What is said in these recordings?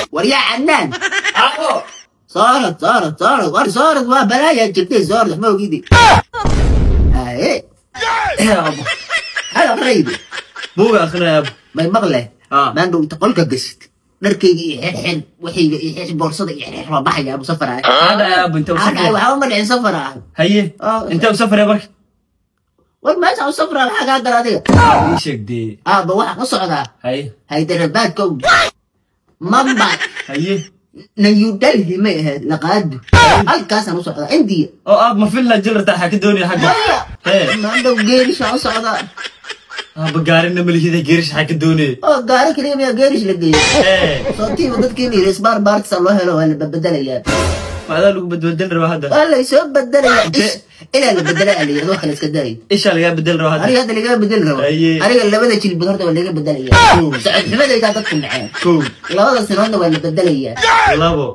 Waryaa Cadnaan. Aabo. Soorad, soorad, soorad, war soorad, waa balaayaa jirtay, soorad ma ogidi. Haye. Aabo. Maxaad aqraydi? Buuga akrinaya, aabo. May maqle? Ah. Maandhow inta qolka gashid, dharkayga iyo xirxir, waxayga iyo xirxir, boorsada iyo xirxir, waa baxaya abu safar ah. Maxaa dhacay, aabo? Intee u Maxaa dhacay? safray? Waxba ma dhicin, safar ah. Haye. Ah. Intee u safray marka? War meesha u safraa maxaa kaa gala adiga? Ii sheeg dee. Aabba, waxaa ka socdaa Haye. Hyderabad-kow, Mumbai. Haye. New Delhi may ahayd laqaadu, halkaasaan u socdaa, India. Oo aab, ma villa jilrata xaa ka doonaya xagga? Maya. Hee. Maandhow geerishaan u socdaa. Aaba, gaarina malihida, geerish xaa ka doonaya? Oo gaari kaliya miyaa geerish la geeyo? Hee. Sootiiba dadkii la yidhi spare parts loo helo, waa la badbedelayaa. Ma adaa lagu badbedel rabaa hadda? Waa la soo bedelayaa, ish ilaa la bedelaa la yidhi, wax kale iska daayo. Ishaa lagaa bedel rabaa hadda? Aniga hadda lagaga bedeli rabo. Haye. Aniga labada jilbood horta waa laga bedelayaa, socod xumadaydaa dadku naceen. Kow. Labada sinoodna waa la bedelayaa. Labo.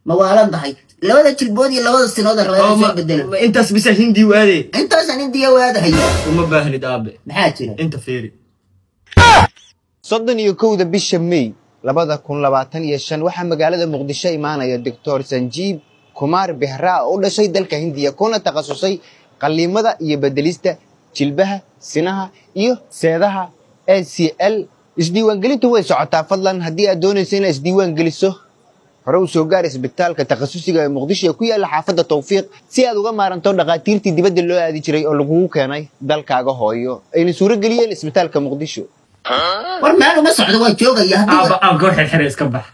Ma waalan tahay? Labada jilbood iyo labada sinood rabaa Oo inaan ma soo bedelo. Ma intaas bisa Hindi u aaday? Intaasaan Indiya waadahaya. Uma baahnid, aabe. Maxaa jira? Inta fiiri. 31-da bisha May 2025 waxaa magaalada Muqdisho imaanaya Doctor Sanjiib Kumar Behra oo u dhashay dalka Hindiya, kuna takhasusay qalliimada iyo bedelista jilbaha, sinaha iyo seedaha ACL. Isdiiwaangelintu way socotaa. Fadlan haddii aad doonayso inaad isdiiwaan geliso, hore u soo gaar isbitaalka takhasusiga ee Muqdisho ee ku yaala xaafadda Tawfiiq, si aad uga maaranto dhakhaatiirtii dibadda loo aadi jiray oo lagugu keenay dalkaaga hooyo, ayna suuro geliyeen isbitaalka Muqdisho. War meel uma socdo, waa joogaya haddii. Aaba, aabka u xirxiray, iska bax.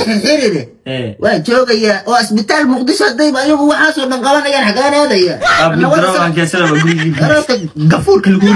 Xirxiride. Ee. Waa joogaya oo isbitaal Muqdisho haddayba ayagu waxaasoo dhan qabanayaan, xagaan aadaya? Aab, mid daroo aan keensana waa gurigii. Gafuurka lagu.